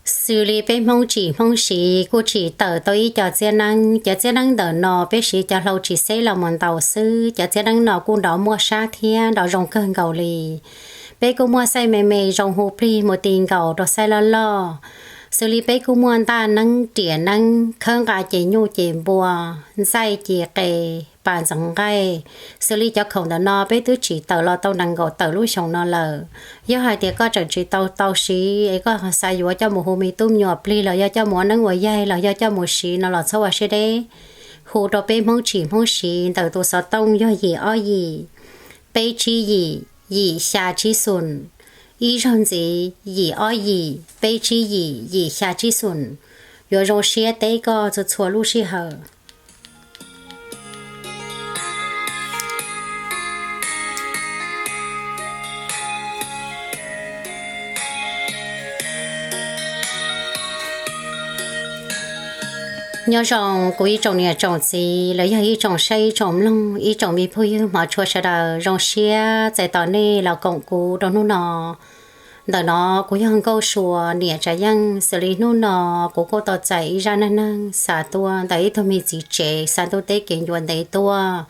Xws li peb Hmoob tsim Hmoob siv kuj tsim tawm tau ib co txiab neeb. Cov txiab neeb ntawm no peb siv cov hlau tsis xeb los mus ntaus xwb. Cov txiab neeb no kuj nrov muaj sab thiab nrov zoo kawg nkaus li. Peb kuj muaj xaij me me zoo hu plig mus ti nkaus rau xaij loj loj. Xws li peb kuj muaj ntaj neeb, riam neeb, khawb nqa ces nyuj ces npua, ntxaij ces qe, pas ntxeev nqaij. Xws li cov khoom ntawm no peb twb tsim tawm los tau nees nkaum tawm lub xyoo no lawm. Yog hais tias koj tseem tsis tau tau siv es koj xav yuav coj mus hu me tub me nyuam plig los yog coj mus ua neeb ua yaig los yog coj mus siv no los txhob ua siab deb. Hu rau peb Hmoob tsim Hmoob siv ntawm tus xov tooj yog yim ob yim, peb tsib yim, yim xya tsib xoom, ib zaug ntxiv yim ob yim, peb tsib yim, yim xya tsib xoom. Yuav zoo siab teb koj txhua txhua lub sij hawm. Nyob zoo kuv ib tsoom niam tsoom txiv los yog ib tsoom saib ib tsoom mloog, ib tsoom me phooj ywg hmov tshua sawv daws, zoo siab txais tos nej los koom kuv rau hnub no. Ntawm no kuv yog Nkauj Sua niam Tsav Yeej. Xws li hnub no kuv kuj tau txais ib zaj neej neeg xav tuaj ntawm ib tug me txiv tsev xa ntuj teb kev ncua ntev tuaj.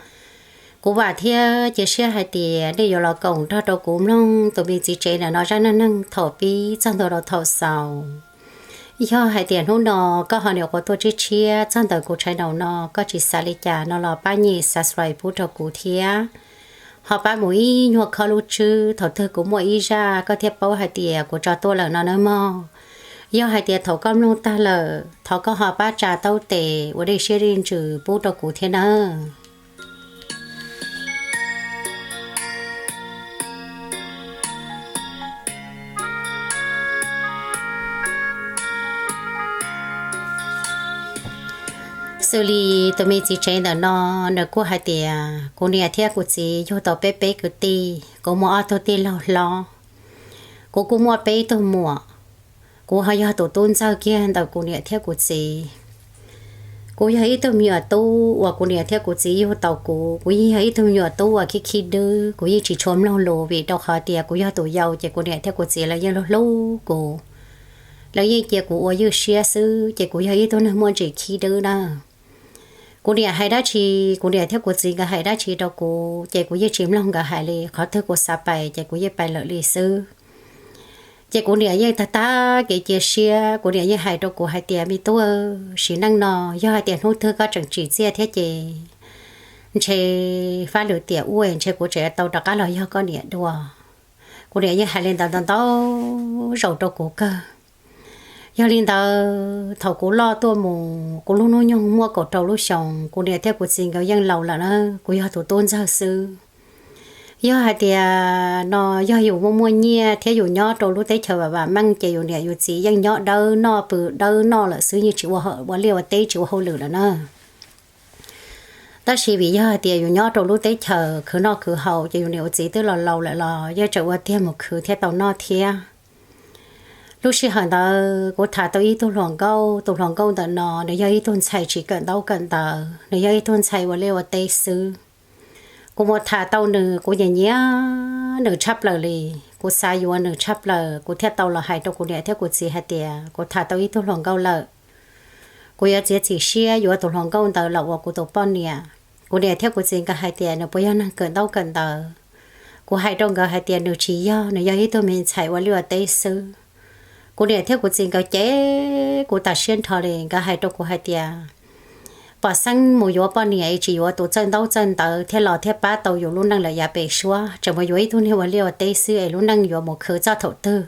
Kuv vam thiab cia siab hais tias nej yuav los koom nrog rau kuv mloog tus me txiv tsev ntawm no zaj neej neeg thaum pib txog ntua rau thaum xaus. Yog hais tias hnub no koj ho nyuam qhuav tuaj tshiab tshiab txog ntawm kuv channel no, koj tsis xav li cas no los pab nyem subscribe pub rau kuv thiab. Ho pab mus ib nyuag khob lub tswb thaum twg kuv muaj ib zaj koj thiaj paub hais tias kuv tso tuaj lawm no nawb mog. Yog hais tias thaum koj mloog tag lawm thov koj ho pab tsa taub tes ua dej siab dej ntsws pub rau kuv thiab nawb. Xws li tus me txiv tsev ntawm no, nws kuj hais tias kuv niam thiab kuv txiv yug tau peb peb kwv tij, kuv muaj ob tug tij laug hlob, kuv kuj muaj peb tug muam. Kuv ho yog tus tub ntxawg kiag ntawm kuv niam thiab kuv txiv. Kuv yog ib tug me nyuam tub uas kuv niam thiab kuv txiv yug tau kuv, kuv yeej yog ib tug me nyuam tub uas khib khib dwb, kuv yeej tsis tshua mloog lus vim rau qhov tias kuv yog tus yau ces kuv niam thiab kuv txiv lawv yeej hlub hlub kuv. Lawv yeej cia kuv ua ywj siab xwb ces kuv yog ib tug neeg muaj ntsis khib dwb na. Kuv niam hais dab tsi, kuv niam thiab kuv txiv nkawd hais dab tsi rau kuv ces kuv yeej tsis mloog nkawd hais li, qhov twg kuv xav pais ces kuv yeej pais lawm li xwb. Ces kuv niam yeej tag tag kev cia siab, kuv niam yeej hais rau kuv hais tias, me tub, sim neej no yog hais tias hnub twg koj tseem tsim txiaj thiab ces ntshe fab lwm tiam ub ntshe kuv tseem tau rov qab los yog koj niam dua. Kuv niam yeej hais li ntawd ntau ntau zaus rau kuv kawg. Yog li ntawd thaum kuv loj tuaj mus kuv lub hnub nyoog muaj kaum rau lub xyoos, kuv niam thiab kuv txiv nkawd yeej laus lawm na, kuv yog tus tub ntxawg xwb. Yog hais tias no yog yus muaj muaj nyiaj thiab yus nyob rau lub teb chaws vam vam meej ces yus niam yus txiv yeej nyob dawb noj pw dawb noj lawm xwb, yeej tsis ua liaj ua teb tsis ua hauj lwm lawm na. Tab sis vim yog hais tias yus nyob rau lub teb chaws khwv noj khwv haus ces yus niam yus txiv twb los laus lawm los yeej tseem ua tiag mus khwv thiab tau noj thiab. Lub sij hawm ntawd kuv tham tau ib tug hluas nkauj, tus hluas nkauj ntawm no nws yog ib tug ntxhais tsis kawm ntaub kawm ntawv, nws yog ib tug ntxhais ua liaj ua teb xwb. Kuv mus tham tau nws, kuv nyiam nyiam nws tshaj plaws li, kuv xav yuav nws tshaj plaws, kuv thiaj tau los hais rau kuv niam thiab kuv txiv hais tias kuv tham tau ib tug hluas nkauj lawm. Kuv yuav txiav txim siab yuav tus hluas nkauj ntawd los ua kuv tus poj niam. Kuv niam thiab kuv txiv nkawd hais tias nws puas yog neeg kawm ntaub kawm ntawv. Kuv hais rau nkawd hais tias nws tsis yog, nws yog ib tug me ntxhais ua liaj ua teb xwb. Kuv niam thiab kuv txiv nkawd cem kuv tas siab nrho li, nkawd hais rau kuv hais tias pom xeeb mus yuav poj niam es tsis yuav tus txawj ntaub txawj ntawv thiaj los thiaj pab tau yus lub neej lawm yav pem suab, tseem mus yuav ib tug niag ua liaj ua teb xwb es lub neej yuav mus khwv txog thaum twg?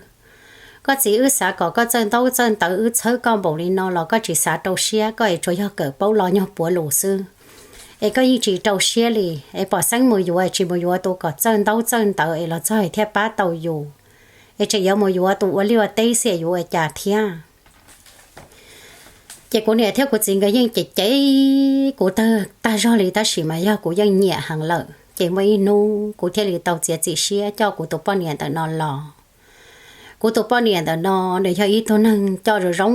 Koj txiv, wb xav kom koj txawj ntaub txawj ntawv, wb txhawb koj npaum li no los koj tsis xav rau siab, koj es tsuas yog kawm paub lo nyuag puav lus xwb, es koj yeej tsis rau siab li. Es pom xeeb mus yuav es tsis mus yuav tus kom txawj ntaub txawj ntawv es los txog thiaj pab tau yus, es tseem yuav mus yuav tus ua liaj ua teb xwb es yuav ua cas thiab? Ces kuv niam thiab kuv txiv nkawd yeej cem cem kuv tag zog li, tab sis mas yog kuv yeej nyiam heev lawm ces muaj ib hnub kuv thiaj li tau txiav txim siab coj kuv tus poj niam ntawm no los. Kuv tus poj niam ntawm no nws yog ib tug neeg coj zoo zoo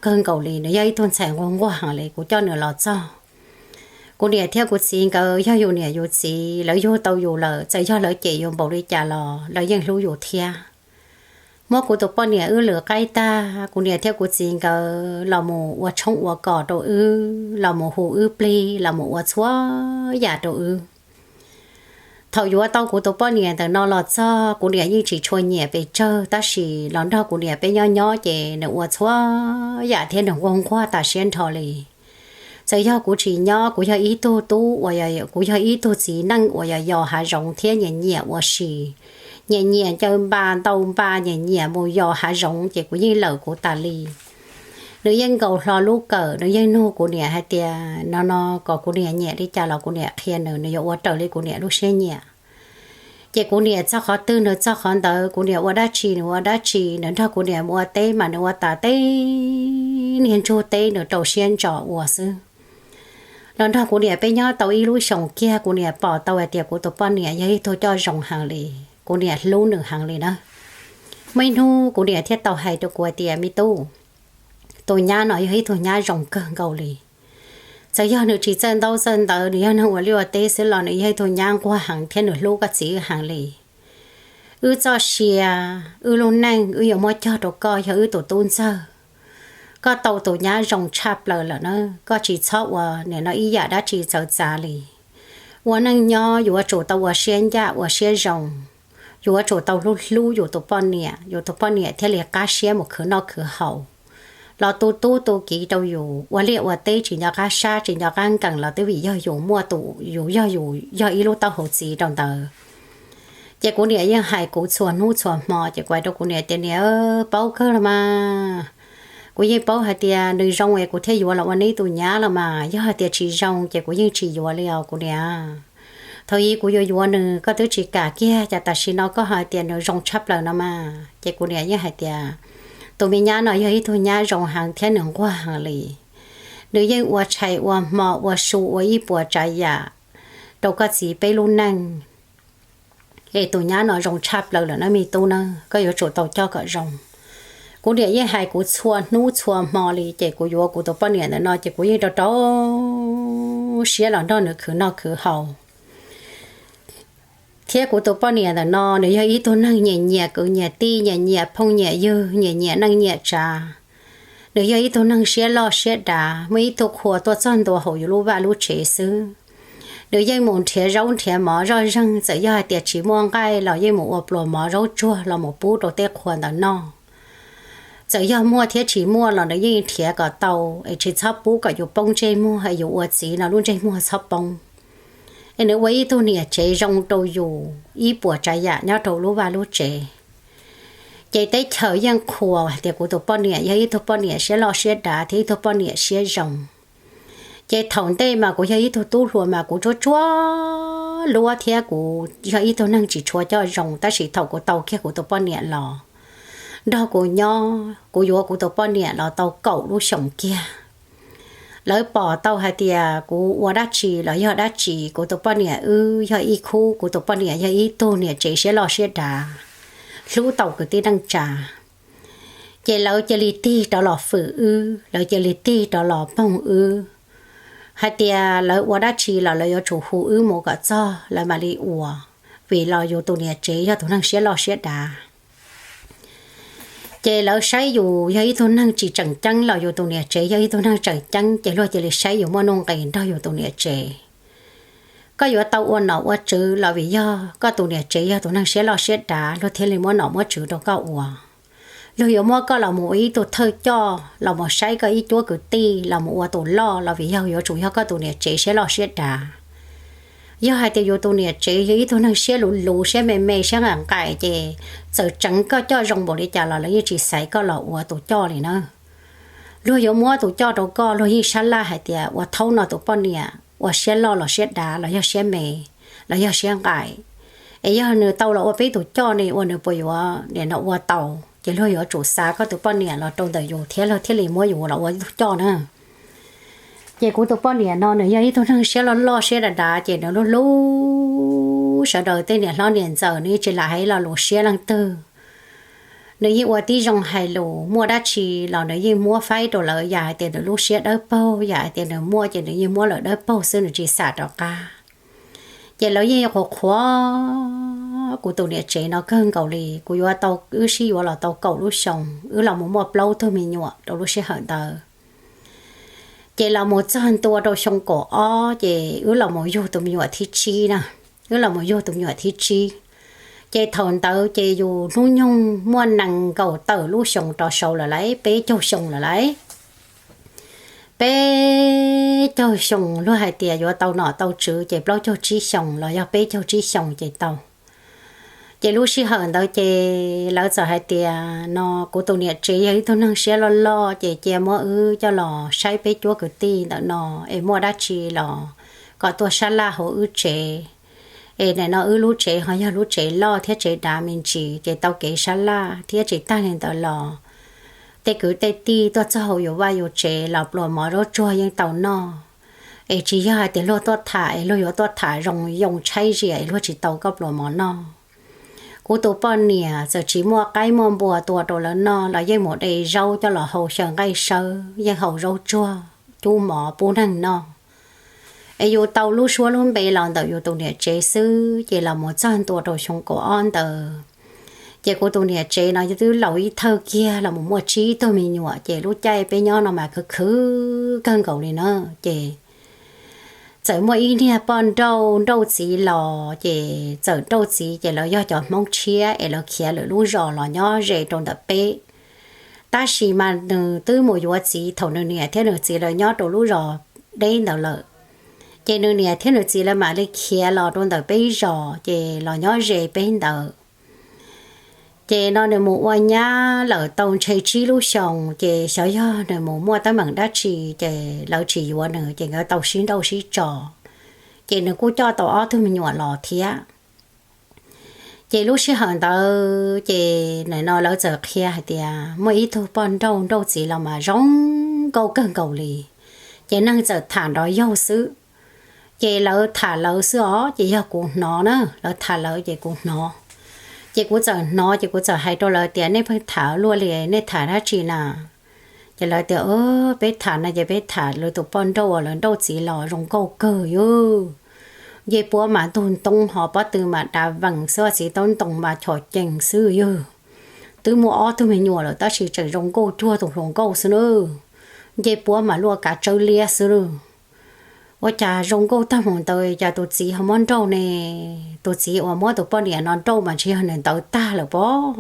kawg nkaus li, nws yog ib tug ntxhais nquag nquag heev li, kuv coj nws los txog. Kuv niam thiab kuv txiv nkawd yog yus niam yus txiv, lawv yug tau yus lawm, txawm yog lawv cem yus npaum li cas los lawv yeej hlub yus thiab. muab kuv tus poj niam wb lwm qaib tag, kuv niam thiab kuv txiv nkawd los mus ua tshoob ua kos rau wb, los mus hu wb plig, los mus ua txhua yam rau wb. Thaum yuav tau kuv tus poj niam ntawm no los txog, kuv niam yeej tsis tshua nyiam pes tsawg, tab sis los nrog kuv niam peb nyob nyob ces nws ua txhua yam thiab nws nquag nquag tas siab nrho li. Txawm yog kuv tsis nyob, kuv yog ib tug tub uas, kuv yog ib tug txiv neej uas yos yos hav zoov thiab nyiam nyiam ua si, nyiam nyiam ncaws npas ntaus npas, nyiam nyiam mus yos hav zoov ces kuv yeej lawm kuv tas li. Nws yeej nkaus hlo lub kawm, nws yeej nug kuv niam hais tias no no kom kuv niam nyiam li cas los kuv niam qhia nws, nws yuav ua raws li kuv niam lub siab nyiam. Ces kuv niam txog qhov twg nws txog qhov ntawd, kuv niam ua dab tsi nws ua dab tsi, nws nrog kuv niam mus ua teb mas nws ua tas teb niag ntsug teb nws rau siab ntso ua xwb. Los nrog kuv niam peb nyob tau ib lub xyoos kiag, kuv niam pom tau hais tias kuv tus poj niam yog ib tug coj zoo heev li, kuv niam hlub nws heev li na. Muaj ib hnub kuv niam thiaj tau hais rau kuv hais tias, me tub, tus nyab no yog ib tug nyab zoo kawg nkaus li. Txawm yog nws tsis txawj ntaub txawj ntawv, nws yog neeg ua liaj ua teb xwb los nws yog ib tug nyab nquag heev thiab nws hlub koj txiv wb heev li. Wb txoj sia, wb lub neej wb yuav muab cog rau koj yog wb tus tub ntxawg. Koj tau tus nyab zoo tshaj plaws lawm na, koj tsis txhob ua nim no ib yam dab tsi txawv txav li. Ua neej nyob yuav tsum tau ua siab ncaj ua siab zoo, yuav tsum tau hlub hlub yus tus poj niam, yus tus poj niam thiaj li qab siab mus khwv noj khwv haus. Los tu tub tu kiv rau yus, ua liaj ua teb tsis nco qab sab tsis nco qab nkees los twb vim yog yus muaj tus, yus yog yus yog ib lub taub hau txiv rau ntawd. Ces kuv niam yeej hais kuv txhua hnub txhua hmo, ces kuv hais rau kuv niam tias, niam, paub kawg los mas, kuv yeej paub hais tias nws zoo es kuv thiaj yuav los ua neb tus nyab los mas, yog hais tias tsis zoo ces kuv yeej tsis yuav li os kuv niam. Thaum ub kuv yuav yuav nws koj twb tsis kam kiag, cas tam sim no koj hais tias nws zoo tshaj plaws no mas? Ces kuv niam yeej hais tias, tus me nyab no yog ib tug nyab zoo heev thiab nws nquag heev li. Nws yeej ua tshais ua hmo ua su ua ib puas tsav yam rau koj txiv peb lub neej. Es tus nyab no zoo tshaj plaws lawm na me tub na, koj yuav tsum tau coj kom zoo. Kuv niam yeej hais kuv txhua hnub txhua hmo li, ces kuv yuav kuv tus poj niam ntawm no ces kuv yeej rau rau siab los nrog nws khwv noj khwv haus. Thiab kuv tus poj niam ntawm no nws yog ib tug neeg nyiam nyiam kwv nyiam tij, nyiam nyiam phooj nyiam ywg, nyiam nyiam neej nyiam tsav. Nws yog ib tug neeg siab loj siab dav, muaj ib tug qhua tuaj txog ntua hauv yus lub vaj lub tsev xwb, nws yeej mus nrhiav zaub nrhiav mov zoj zeeg, txawm yog hais tias tsis muaj nqaij los yeej mus ua pluas mov zaub tsuag los mus pub rau tej qhua ntawd noj. Txawm yog muaj thiab tsis muaj los nws yeej nrhiav kom tau, es tsis txhob pub kom yus poob ntsej muag, es yus ua txiv no lub ntsej muag txhob poob. Es nws ua ib tug niam tsev zoo rau yus ib puas tsav yam nyob rau lub vaj lub tsev. Ces teb chaws yeej qhuas hais tias kuv tus poj niam yog ib tug poj niam siab loj siab dav thiab ib tug poj niam siab zoo. Ces thaum ntej mas kuv yog ib tug tub hluas mas kuv tsuab tsuab luab thiab kuv yog ib tug neeg tsis tshua coj zoo, tab sis thaum kuv tau kiag kuv tus poj niam los nrog kuv nyob, kuv yuav kuv tus poj niam los tau kaum lub xyoos kiag. Lawv pom tau hais tias kuv ua dab tsi los yog dab tsi, kuv tus poj niam wb yog ib khub, kuv tus poj niam yog ib tug niam tsev siab loj siab dav, hlub tau kwv tij neej tsa. Ces lawv cia li tig rov los fwm wb, lawv cia li tig rov los poog wb, hais tias lawv ua dab tsi los lawv yuav tsum hu wb mus kom txog lawv mam li ua, vim los yus tus niam tsev yog tus neeg siab loj siab dav. Ces lawv saib yus yog ib tug neeg tsis tseem ceeb los yus tus niam tsev yog ib tug neeg tseem ceeb, ces luag cia li saib yus muaj nuj nqis nrog yus tus niam tsev. Koj yuav tau ua nom ua tswv los vim yog koj tus niam tsev yog tus neeg siab loj siab dav, luag thiaj li muab nom muab tswv rau koj ua. Luag yuav muab koj los mus ua ib tug thawj coj los mus saib koj ib cuab kwv tij los mus ua tus loj los vim yog yuav tsum yog koj tus niam tsev siab loj siab dav. Yog hais tias yus tus niam tsev yog ib tug neeg siab luv luv, siab me me, siab nqaim nqaim, ces txawm tseev koj coj zoo npaum li cas los lawv yeej tsis xaiv koj los ua tus coj li na. Luag yuav muab tus coj rau koj, luag yeej sab laj hais tias ua thaub no tus poj niam ua siab loj los siab dav los yog siab me los yog siab nqaim, es yog nws tau los ua peb tus coj ne ua nws puas yuav nim no ua tau. Ces luag yuav tsum xa koj tus poj niam los rau ntawm yus thiab luag thiaj li muab yus los ua ib tug coj na. Ces kuv tus poj niam no nws yog ib tug neeg siab loj loj siab dav dav, ces nws lub hlub sawv daws tej niam hlob niam ntxawm, nws yeej tsis lam hais lo lus siab leej twg. Nws yeej ua tib zoo hais lus, muaj dab tsi los nws yeej muab faib rau lawv yam hais tias nws lub siab dawb paug, yam hais tias nws muaj ces nws yeej muab lawv dawb paug xwb, nws tsis xam rov qab. Ces lawv yeej qhuas qhuas kuv tus niam tsev no kawg nkaus li. Kuv yuav tau, wb sib yuav los tau kaum lub xyoo, wb los mus muaj plaub tug me nyuam rau lub sij hawm ntawd. Ces los mus txog ntua rau xyoo kaum ob ces wb los mus yug tus me nyuam thib tsib na. Wb los mus yug tus me nyuam thib tsib. Ces thaum ntawd ces yus hnub nyoog muaj nees nkaum tawm lub xyoo rov saud lawm lauj, peb caug xyoo lawm lauj. Peb caug xyoo, luag hais tias yuav tau nom tau tswv ces plaub caug tsib xyoos los yog peb caug tsib xyoos ces tau. Ces lub sij hawm ntawd ces lawv txawm hais tias no kuv tus niam tsev yog ib tug neeg siab loj loj ces cia muab wb coj los saib peb cuab kwv tij ntawm no es muaj dab tsi los kom tuaj sab laj hauv wb tsev. Es nim no wb lub tsev ho yog lub tsev loj thiab tsev dav me ntsis ces tau kev sab laj thiab tsis tag li ntawd los tej kwv tej tij tuaj txog hauv yus vaj yus tsev los pluas mov zaub tsuag yeej tau noj. Es tsis yog hais tias luag tuaj tham es luag yuav tuaj tham zoo yoo tshaib zias es luag tsis tau koj pluas mov noj. Kuv tus poj niam txawm tsis muaj qaib muaj npua tua rau lawv noj los yeej mus de zaub coj los hau xyaw nqaij sawb, yeej hau zaub tsuag cub mov pub neeg noj. Es yus tau lub suab lub npe los ntawm yus tus niam tsev xwb ces los mus txog ntua rau xyoo kaum ob ntawd ces kuv tus niam tsev no twb laus ib thawj kiag los mus muaj tsib tug me nyuam ces lub caij peb nyob no mas khwv khwv kawg nkaus li na. Ces txawm muaj ib niag poj nrauj nrauj txiv los ces txawm nrauj txiv ces lawv yog cov Hmoob tshiab es lawv khiav lawm lub zos los nyob ze rau ntawm peb. Tab sis mas nws twb mus yuav txiv thaum nws niam thiab nws txiv lawv nyob rau lub zos deb ntawd lawm. Ces nws niam thiab nws txiv lawv mam li khiav los rau ntawm peb zos ces los nyob ze peb ntawd. Ces no nws mus ua nyab lawm tau ntshe tsib lub xyoos ces xyov yog nws mus muaj teeb meem dab tsi ces lawv tsis yuav nws ces nkawd tau sib nrauj sib tso. Ces nws kuj coj tau ob tug me nyuam los thiab. Ces lub sij hawm ntawd ces nim no lawv txawm qhia hais tias muaj ib tug poj nrauj nrauj txiv los mas zoo nkauj kawg nkaus li. Ces neeg txawm tham nrov yaug xwb. Ces lawv tham lawv xwb os, ces yog kuv hnov na, lawv tham lawv ces kuv hnov. Ces kuv txawm hnov ces kuv txawm hais rau lawv tias nej pheej tham luaj li, nej tham dab tsi na? Ces lawv tias peb tham no ces peb tham lawv tus poj nrauj uas lawv nrauj txiv los zoo nkauj kawg yog ncej puab mas ntug ntoo ho pob tw mas dav vees xwb, txiv taub ntoo mas chom cees xwb yog. Twb muaj ob tug me nyuam lawm tab sis tseem zoo nkauj cuag tus hluas nkauj xwb na. Ncej puab mas luaj kav tsawb liab xwb. Ua cas zoo nkauj tag mus ntawd cas tus txiv ho muab nrauj ne? Tus txiv uas muab tus poj niam no nrauj mas ntshe yog nws ntawd tag lawm pob.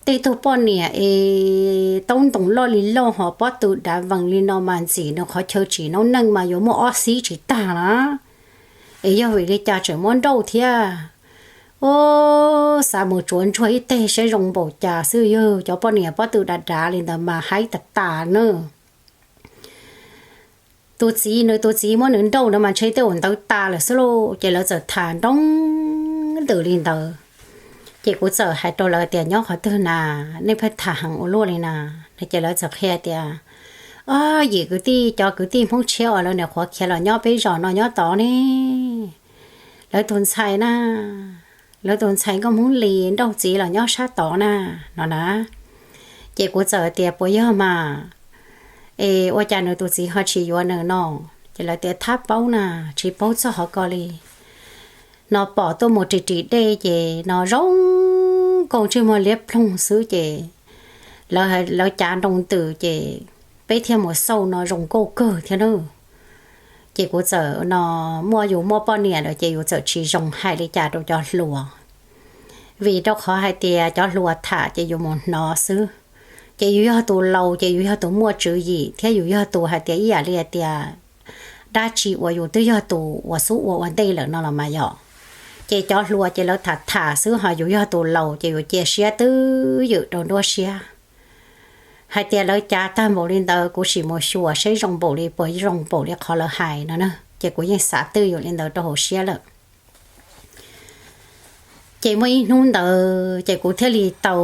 Tej tug poj niam es taub ntoo loj li loj ho pob tw dav vees li no mas ntxim nws qhov chaw tsim noob neej mas yuav muaj ob xib tsis tag na. Es yog vim li cas tseem muab nrauj thiab? Ub, xav mus tsuav ntsuag ib teg saib zoo npaum cas xwb yog cov poj niam pob tw dav dav li ntawd mas haib tas tas na. Tus txiv, nws tus txiv muab nws nrauj no mas ntshe tej uas ntawd tas lawm xwb lauj. Ces lawv txawm tham nroo ntws li ntawd. Ces kuv txawm hais rau lawv tias nyob qhov twg na, nej pheej tham heev ua luaj li na? Ces lawv txawm qhia tias, o, yim kwv tij, cov kwv tij Hmoob tshiab uas lawv niam qhuav khiav los nyob peb zos no nyob tod ne, lawv tus ntxhais na, lawv tus ntxhais nkauj Hmoob Lis nrauj txiv los nyob sab tod na, no na. Ces kuv txawm tias puas yog mas, es ua cas nws tus txiv ho tsis yuav nws no? Ces lawv tias thab paub na, tsis paub txog qhov ko li. No pom tuaj mus ris ris dej ces no zoo nkauj ntsej muag liab ploog xwb ces lawv cav nroo ntws ces peb thiaj mus xauj no zoo nkauj kawg thiab na. Ces kuv txawm no, muaj yus muaj poj niam lawm ces yus txawm tsis zoo hais li cas rau cov hluas, vim rau qhov hais tias cov hluas tham ces yus mus hnov xwb. Ces yus yog tus laus ces yus yog tus muaj tswv yim thiab yus yog tus hais tias ib yam li hais tias dab tsi uas yus twb yog tus uas xub ua ua ntej lawm no los mas yom. Ces cov hluas ces lawv tham tham xwb ho yus yog tus laus ces yus cia siab twb ywm rau nruab siab hais tias lawv cav tag npaum li ntawd kuv sim mus xyuas saib zoo npaum li puas zoo npaum li qhov lawv hais no na. Ces kuv yeej xav twj ywm li ntawd rau hauv siab lawm. Ces muaj ib hnub ntawd ces kuv thiaj li tau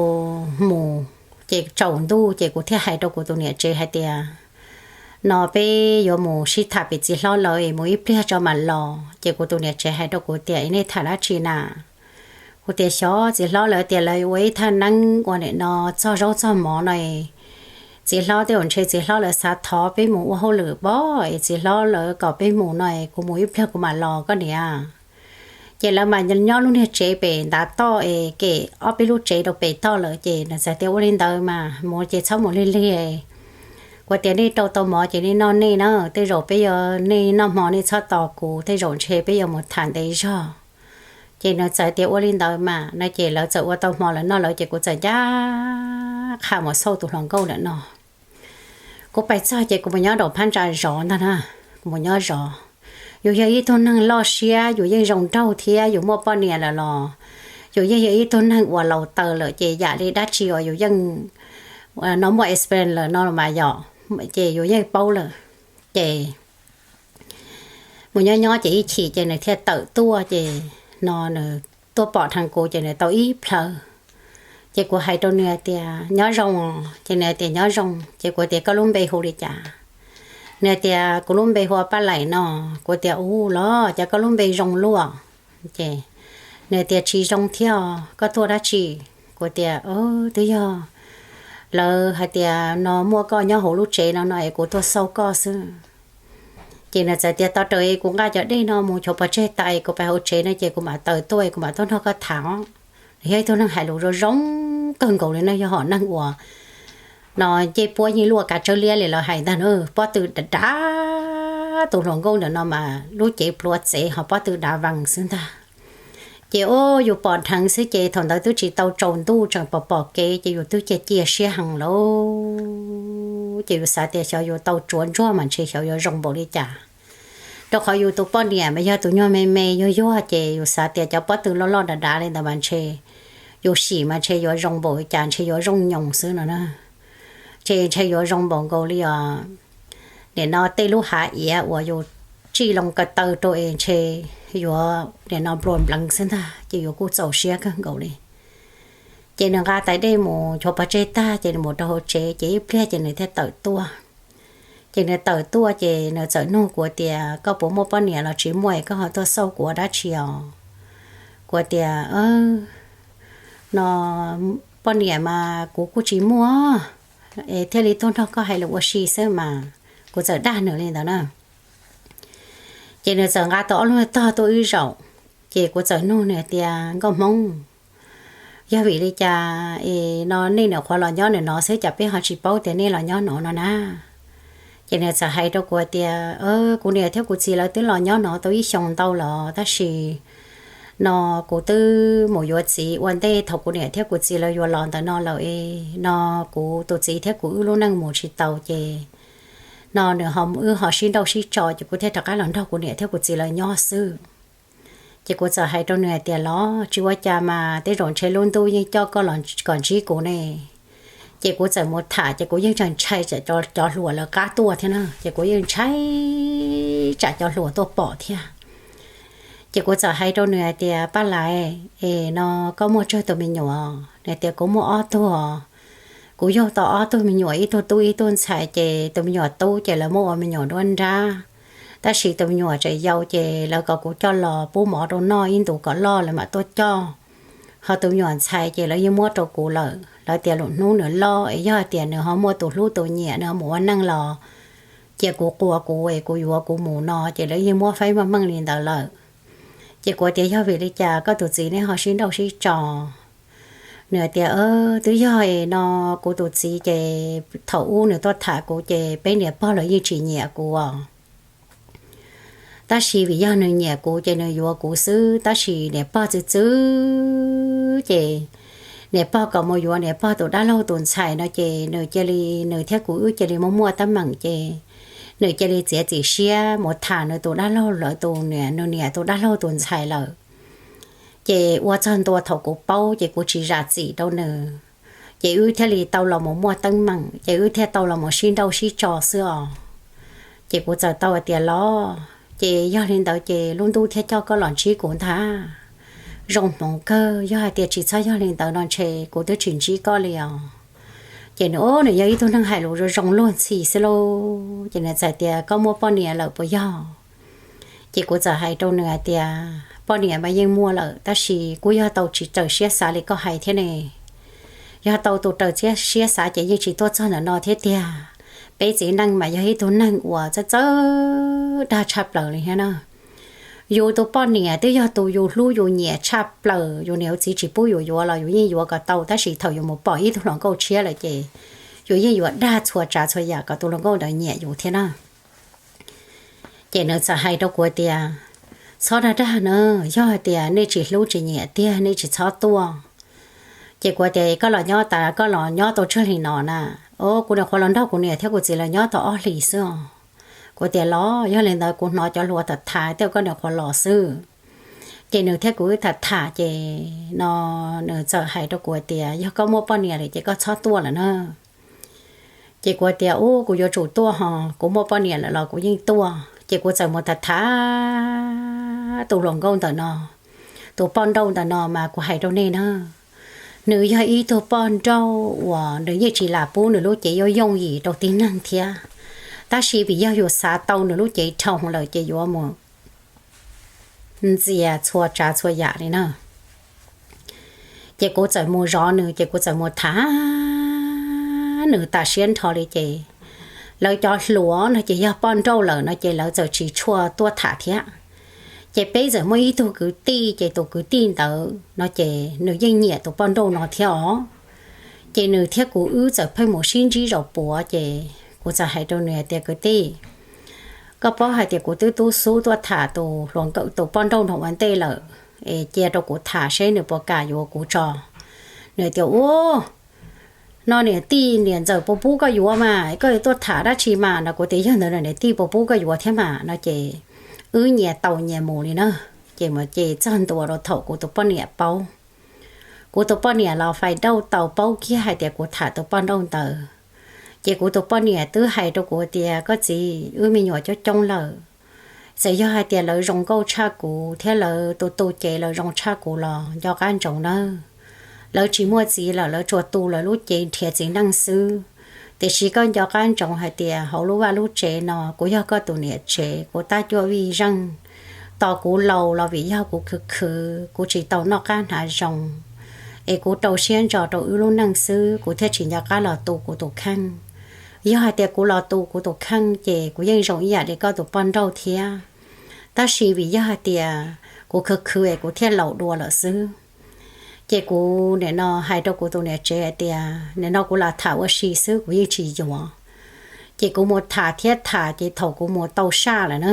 mus, ces tsaus ntuj ces kuv thiaj hais rau kuv tus niam tsev hais tias no peb yuav mus sib tham pem txiv hlob lawv es mus ib pliag tso mam los. Ces kuv tus niam tsev hais rau kuv tias nej tham dab tsi na? Kuv tias xyov txiv hlob lawv tias lawv ua ib thaj neeb ua nim no txog zaub txog mov no, txiv hlob tej zaum ntshe txiv hlob lawv xav thov peb mus ua hauj lwm pob es txiv hlob lawv kom peb mus no es kuv mus ib pliag kuv mam los koj niam. Ces lawv mas nyob lub niag tsev pem ntav toj es kem ob peb lub tsev rau pem toj lawm, ces nws txawm tias, Ua li ntawd mas mus ces txhob mus lig lig. Kuv tias, Nej rau tau mov ces nej noj nej na, tej zaum peb yuav, nej noj hmo nej txhob tos kuv, tej zaum ntshe peb yuav mus tham ntev zog. Ces nws txawm tias, Ua li ntawd mas, no ces lawv txawm ua tau hmo lawv noj lawm ces kuv txawm ncaj qha mus xauj tus hluas nkauj ntawm no. Kuv pais txog ces kuv mus nyob nraum phab ntsa zov ntag na, kuv mus nyob zov. Yus yog ib tug neeg loj siab, yus yeej zoo nraug thiab yus muaj poj niam lawm los yus yeej yog ib tug neeg uas laus taws lawm ces yam li dab tsi uas yus yeej, no muaj experience lawm no mas yom, ces yus yeej paub lawm. Ces mus nyob nyob ces ib chim ces nws thiaj tawm tuaj ces no nws tuaj pom dheev kuv ces nws tau ib plhaw. Ces kuv hais rau nws tias, Nyob zoo os. Ces nws tias, Nyob zoo. Ces kuv tias, Koj lub npe hu li cas? Nws tias, Kuv lub npe hu ua Paj Laim no. Kuv tias, Ua los cas koj lub npe zoo luaj? Ces nws tias, Tsis zoo thiab os, koj tuaj dab tsi? Kuv tias, Twb yog lawv hais tias no muaj koj nyob hauv lub tsev no no es kuv tuaj xauj koj xwb. Ces nws txawm tias, Tos raws kuv nqa cov dej no mus tshuav pov tseg tas kuv pais hauv tsev no ces kuv mam taws tuaj kuv mam tuaj nrog koj tham os. Nws yog ib tug neeg hais lus zoo zoo kawg nkaus li no, yog hom neeg uas no ncej puab yeej luaj kav tsawb liab li lawv hais ntag na. Pob tw dav dav, tus hluas nkauj ntawm no mas lub cev pluav txev ho pob tw dav vees xwb ntag. Ces ua yus pom dheev xwb ces thaum ntawd twb tsis tau tsaus ntuj tseem pom pom kev ces yus twb cia cia siab heev lauj. Ces yus xav tias xyov yus tau tsuav ntsuag mas ntshe xyov yuav zoo npaum li cas. Rau qhov yus tus poj niam mas yog tus nyuag me me yuag yuag ces yus xav tias cov pob tw loj loj dav dav li ntawd mas ntshe yus sim mas ntshe yuav zoo npaum li cas, ntshe yuav zoo nyoos xwb no na. Ces ntshe yuav zoo npaum nkaus li os, nim no tej lub hav iav uas yus tsij loo ko taw rau es ntshe yuav nim no nplua npleev xwb ntag, ces yus kuj txaus siab kawg nkaus li. Ces nws nqa tais dej mus tshuav pov tseg tag ces nws mus rau hauv tsev ces ib pliag ces nws thiaj tawm tuaj. Ces nws tawm tuaj ces nws txawm nug kuv tias, Koj puas muaj poj niam los tsis muaj es koj ho tuaj xauj kuv ua dab tsi os? Kuv tias, No poj niam mas kuv kuj tsis muaj, es thiaj li tuaj nrog koj hais lus ua si xwb mas. Kuv txawm dag nws li ntawd na. Ces nws txawm nqa tau ob lub tog tuaj wb zaum. Ces kuv txawm nug nws tias, Nkauj Hmoob, yog vim li cas es no nej nyuam qhuav los nyob nws no xwb cas peb ho tsis paub tias nej los nyob no no na? Ces nws txawm hais rau kuv tias, Kuv niam thiab kuv txiv lawv twb los nyob no tau ib xyoos ntau los tab sis no kuv twb mus yuav txiv ua ntej thaum kuv niam thiab kuv txiv lawv yuav los ntawm no lawm es no kuv tus txiv thiab kuv wb lub neej mus tsis taus ces no nws ho, wb ho sib nrauj sib tso ces kuv thiaj rov qab los nrog kuv niam thiab kuv txiv lawv nyob xwb. Ces kuv txawm hais rau nws hais tias, Los tsis ua cas mas, tej zaum ntshe lub ntuj yeej coj koj los kom ntsib kuv ne. Ces kuv txawm mus tham ces kuv yeej tseem ntshai tsam cov hluas lawv qab tuaj thiab na, ces kuv yeej ntshai tsam cov hluas tuaj pom thiab. Ces kuv txawm hais rau nws hais tias, Paj Lais, es no koj muaj tsawg tus me nyuam? Nws tias, Kuv muaj ob tug. Kuv yug tau ob tug me nyuam, ib tug tub ib tug ntxhais, ces tus me nyuam tub ces lawv muab ua me nyuam nruab nrab, tab sis tus me nyuam tseem yau ces lawv kom kuv coj los pub mov rau noj ib ntus kom loj lawv mam tuaj coj. Ho tus me nyuam ntxhais ces lawv yeej muab rau kuv lawm, lawv tias lwm hnub nws loj es yog hais tias nws ho muaj tus hlub tus nyiam nws ho mus ua neej los cia kuv qua kuv es kuv yuav kuv mus no ces lawv yeej muab faib meej meej li ntawd lawm. Ces kuv tias, Yog vim li cas koj tus txiv nej ho sib nrauj sib tso? Nws tias, Twb yog no, kuv tus txiv ces thaum ub nws tuaj tham kuv ces peb niam pog los yeej tsis nyiam kuv os. Tab sis vim yog nws nyiam kuv ces nws yuav kuv xwb, tab sis niam pog txwv txwv ces niam pog kom mus yuav niam pog tus dab laug tus ntxhais no ces nws cia li, nws thiab kuv wb cia li muaj muaj teeb meem ces nws cia li txiav txim siab mus tham nws tus dab laug lawv tus niam, nws niam tus dab laug tus ntxhais lawm. Ces ua txog ntua thaum kuv paub ces kuv tsis zam txim rau nws, ces wb thiaj li tau los mus muaj teeb meem ces wb thiaj tau los mus sib nrauj sib tso xwb os. Ces kuv txawm tau hais tias, Los ces yog li ntawd ces lub ntuj thiaj coj koj los ntsib kuv ntag. Zoo hmoov kawg, yog hais tias tsis txhob yog li ntawd no ntshe kuv twb tsis ntsib koj li os. Ces nws, o, nws yog ib tug neeg hais lus zoo zoo luag ntxhi xwb lauj, ces nws txawm tias, Koj muaj poj niam lawm puas yog? Ces kuv txawm hais rau nws hais tias, Poj niam mas yeej muaj lawm tab sis kuj yog tau tsis raws siab xav li koj hais thiab ne. Yog tau tus raws siab xav ces yeej tsis tuaj txog ntawm no thiab tiag. Peb txiv neej mas yog ib tug neeg uas txawj txawj dag tshaj plaws li thiab na. yus tus poj niam twb yog tus yus hlub yus nyiam tshaj plaws, yus niam yus txiv tsis pub yus yuav los yus yeej yuav kom tau, tab sis thaum yus mus pom ib tug hluas nkauj tshiab lawm ces yus yeej yuav dag txhua tsav txhua yam kom tus hluas nkauj ntawd nyiam yus thiab na. Ces nws txawm hais rau kuv tias, txhob dag dag na, yog hais tias nej tsis hlub tsis nyiam tiag nej tsis txhob tuaj. Ces kuv tias, koj los nyob tas koj los nyob tau tsawg hlis no na? O, kuv nyuam qhuav los nrog kuv niam thiab kuv txiv lawv nyob tau ob hlis xwb os. Kuv tias los yog li ntawd kuv hnov cov hluas tham tham tej zaum koj nyuam qhuav los xwb. Ces nws thiab kuv wb tham tham ces no nws txawm hais rau kuv tias, yog koj muaj poj niam lawm ces koj txhob tuaj lawm na. Ces kuv tias, u, kuv yuav tsum tuaj ho, kuv muaj poj niam lawm los kuv yeej tuaj. Ces kuv txawm mus tham tham tus hluas nkauj ntawm no, tus poj nrauj ntawm no mas kuv hais rau nej na, nws yog ib tug poj nrauj uas nws yeej tsis lam pub nws lub cev yuav yooj yim rau tib neeg thiab, tab sis vim yog yus xav tau nws lub cev dhau lawm ces yuav mus ntxias txhua tsav txhua yam li na. Ces kuv txawm mus zov nws ces kuv txawm mus tham nws tas siab nrho li ces lawv cov hluas no ces yog poj nrauj lawm no ces lawv txawm tsis tshua tuaj tham thiab. Ces peb txawm muaj ib tug kwv tij ces tus kwv tij ntawd no ces nws yeej nyiam tus poj nrauj no thiab os. Ces nws thiab kuv wb txawm pheej mus sib ntsib zaum puav ces kuv txawm hais rau nws hais tias, kwv tij, koj paub hais tias kuv twb tub xub tuaj tham tus hluas nkauj tus poj nrauj no ua ntej lawm, es cia rau kuv tham seb nws puas kam yuav kuv tso. Nws tias, u, no niam tij niam ntxawm puas pub koj yuav mas koj yuav tuaj tham dab tsi mas no. Kuv tias yog ntawd niam tij puas pub koj yuav thiab mas no ces wb nyias tau nyias mus li na. Ces mus ces txog ntua rau thaum kuv tus poj niam paub, kuv tus poj niam los fais dauj tau paub kiag hais tias kuv tham tus poj nrauj ntawd. Ces kuv tus poj niam twb hais rau kuv tias, koj txiv, wb me nyuam coob coob lawm, txawm yog hais tias lawv zoo nkauj tshaj kuv thiab lawv tus tu cev lawv zoo tshaj kuv los nco qab ntsoov nawb. Lawv tsis muaj txiv lawm, lawv tsuas tu lawv lub cev nrhiav txiv neej xwb. Tiam sis koj nco qab ntsoov hais tias hauv lub vaj lub tsev no kuv yog koj tus niam tsev, kuv tab cuab vij zeej. Tos kuv laus los vim yog kuv khwv khwv, kuv tsis tau noj qab hnav zoo, es kuv rau siab ntso rau wb lub neej xwb, kuv thiaj tsis nco qab los tu kuv tus kheej. Yog hais tias kuv los tu kuv tus kheej ces kuv yeej zoo ib yam li koj tus poj nrauj thiab. Tab sis vim yog hais tias kuv khwv khwv es kuv thiaj laus dua lawm xwb. Ces kuv nim no hais rau kuv tus niam tsev hais tias nim no kuv lam tham ua si xwb, kuv yeej tsis yuav. Ces kuv mus tham thiab tham ces thaum kuv mus tau saj lawm na,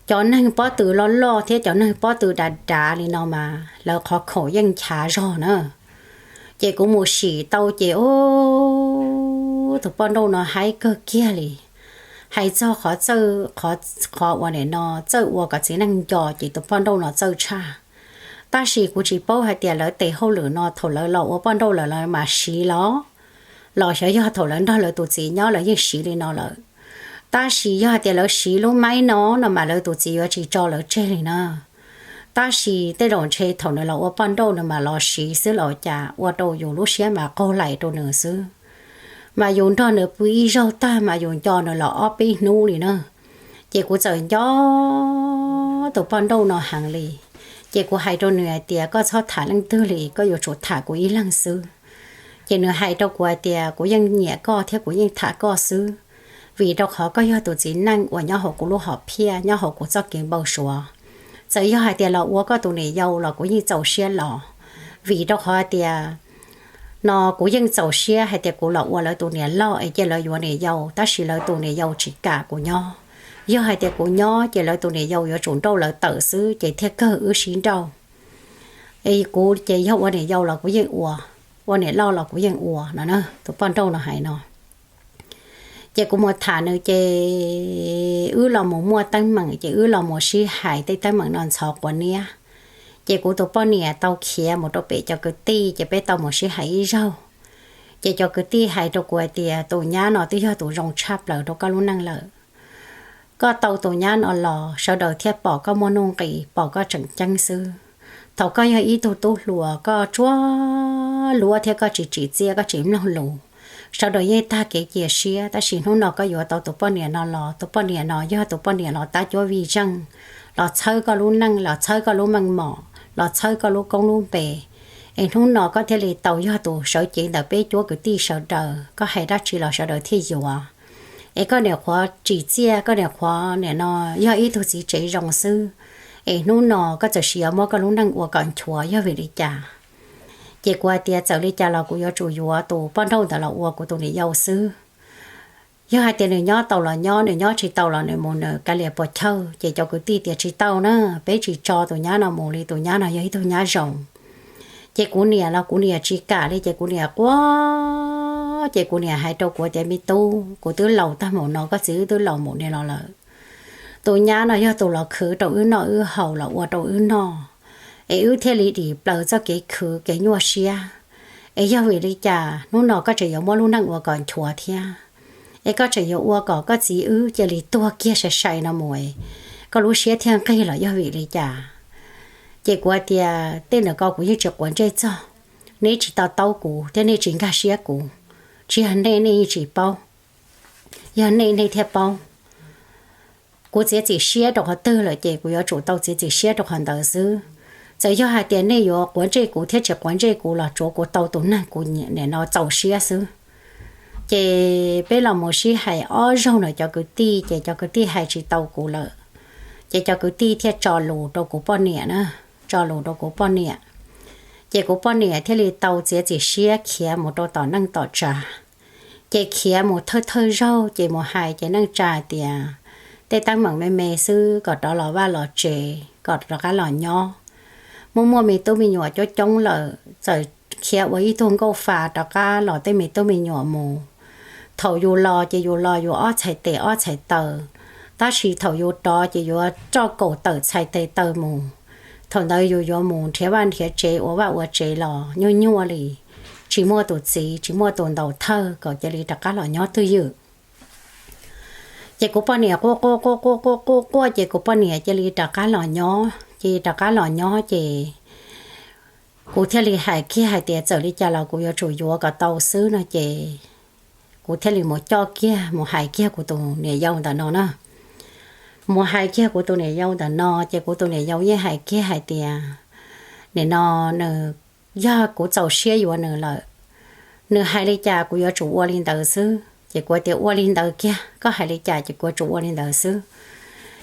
cov neeg pob tw loj loj thiab cov neeg pob tw dav dav li no mas lawv qhov khaum yeej nchav zog na. Ces kuv mus sim tau ces, o, tus poj nrauj no haib kawg kiag li. Hais txog qhov txawj, qhov, qhov uas nim no txawj ua kom txiv neej nco ces tus poj nrauj no txawj tshaj. Tab sis kuv tsis paub hais tias lawv tes hauj lwm no thaum lawv los ua poj nrauj lawm lawv mam siv los, los xyov yog thaum lawv nrog lawv tus txiv nyob lawv yeej siv li no lawm. Tab sis yog hais tias lawv siv lub maib no no mas lawv tus txiv yuav tsis tso lawv tseg li na. Tab sis tej zaum ntshe thaum nws los ua poj nrauj nws mam los siv xwb los cas ua rau yus lub siab mas qaug laim rau nws xwb. Mas yus nrog nws pw ib zaug tag mas yus nco nws los ob peb hnub li na. Ces kuv txawm nco tus poj nrauj no heev li. Ces kuv hais rau nws hais tias koj txhob tham leej twg li, koj yuav tsum tham kuv ib leeg xwb. Ces nws hais rau kuv hais tias kuv yeej nyiam koj thiab kuv yeej tham koj xwb, vim rau qhov koj yog tus txiv neej uas nyob hauv kuv lub hom phiaj, nyob hauv kuv txoj kev npau suav. Txawm yog hais tias los ua koj tus niam yau los kuv yeej txaus siab los, vim rau qhov hais tias no kuv yeej txaus siab hais tias kuv los ua lawv tus niam loj es cia lawv yuav niam yau, tab sis lawv tus niam yau tsis kam kuv nyob. Yog hais tias kuv nyob ces lawv tus niam yau yuav tsum nrauj lawv tawm xwb ces thiaj kawg wb sib nrauj. Es kuv ces yog ua niam yau los kuv yeej ua, ua niam loj los kuv yeej ua no na, tus poj nrauj no hais no. Ces kuv mus tham nws ces wb los mus muaj teeb meem ces wb los mus sib hais tej teeb meem no ntxhov quav niab. Ces kuv tus poj niam tau khiav mus rau pem cov kwv tij ces peb tau mus sib hais ib zaug. Ces cov kwv tij hais rau kuv hais tias tus nyab no twb yog tus zoo tshaj plaws rau koj lub neej lawm. Koj tau tus nyab no los sawv daws thiaj pom koj muaj nuj nqis, pom koj tseem ceeb xwb. Thaum koj yog ib tug tub hluas koj tsuab luab thiab koj tsis tsim txiaj koj tsis mloog lus, sawv daws yeej tag kev cia siab, tab sis hnub no koj yuav tau tus poj niam no los, tus poj niam no yog tus poj niam los tab cuab vij zeej, los txhawb koj lub neej, los txhawb koj lub meej mom, los txhawb koj lub koob lub npe. Es hnub no koj thiaj li tau yog tus sawv cev ntawm peb cuab kwv tij sawv daws, koj hais dab tsi los sawv daws thiaj yuav. es koj niam qhuav tsim txiaj, koj niam qhuav nim no yog ib tug txiv tsev zoo xwb, es hnub no koj txawm sis yuav muab koj lub neej ua kom nchuav yog vim li cas? Ces kuv hais tias txawm li cas los kuv yuav tsum yuav tus poj nrauj ntawd los ua kuv tus niam yau xwb. Yog hais tias nws nyob tau los nyob, nws nyob tsis tau los nws mus nws kav liam puas chawj. Ces cov kwv tij tias tsis tau na, peb tsis tso tus nyab no mus li, tus nyab no yog ib tug nyab zoo. Ces kuv niam los kuv niam tsis kam li, ces kuv niam quaj, ces kuv niam hais rau kuv tias me tub, kuv twb laus tag mus no, koj txiv wb twb laus mus li no lawm. Tus nyab no yog tus los khwv rau wb noj wb haus los ua rau wb noj, es wb thiaj li dim plaws txoj kev khwv kev nyuaj siab. Es yog vim li cas hnub no koj tseem yuav muab lub neej ua kom nchuav thiab? Es koj tseem yuav ua kom koj txiv wb cia li tuag kiag sai sai no mus, koj lub siab thiaj nqig los yog vim li cas? Ces kuv hais tias tej ntawd ko kuv yeej tsis quav ntsej txog, nej tsis to taub kuv thiab nej tsis nkag siab kuv, tsis yog nej nej yeej tsis paub, yog nej nej thiaj paub. Kuv txiav txim siab rau qhov twg lawm ces kuv yuav tsum tau txiav txim siab rau qhov ntawd xwb. Txawm yog hais tias nej yuav quav ntsej kuv thiab tsis quav ntsej kuv los tsuav kuv tau tus neeg kuv nim no txaus siab xwb. Ces peb los mus sib hais ob zaug na cov kwv tij, ces cov kwv tij hais tsis tau kuv lawm. Ces cov kwv tij thiaj tso lus rau kuv poj niam na, tso lus rau kuv poj niam. Ces kuv poj niam thiaj li tau txiav txim siab khiav mus rau tom neej tom tsav. Ces khiav mus thawj thawj zaug ces mus hais ces neej tsa tias tej teeb meem me me xwb, kom rov los vaj los tsev, kom rov qab los nyob. Muaj muaj me tub me nyuam coob coob lawm, txawm khiav ua ib tug nkauj fa rov qab los tej me tub me nyuam mus. Thaum yus los ces yus los yus ob txhais tes ob txhais taw, tab sis thaum yus rov ces yuav roj kaum tawm txhais tes taw mus. Thaum ntawd yus yuav mus nrhiav vaj nrhiav tsev ua vaj ua tsev los nyuaj nyuaj li, tsis muaj tus txiv tsis muaj tus ntaus thawj kom cia li rov qab los nyob twj ywm. Ces kuv poj niam quaj quaj quaj quaj quaj quaj quaj ces kuv poj niam cia li rov qab los nyob, ces rov qab los nyob ces kuv thiaj li hais kiag hais tias txawm li cas los kuv yuav tsum yuav kom tau xwb no ces kuv thiaj li mus coj kiag mus hais kiag kuv tus niam yau ntawm no na. Mus hais kiag kuv tus niam yau ntawm no ces kuv tus niam yau yeej hais kiag hais tias nim no nws, yog kuv txaus siab yuav nws lawm, nws hais li cas kuv yuav tsum ua li ntawd xwb. Ces kuv tias ua li ntawd kiag, koj hais li cas ces kuv yuav tsum ua li ntawd xwb.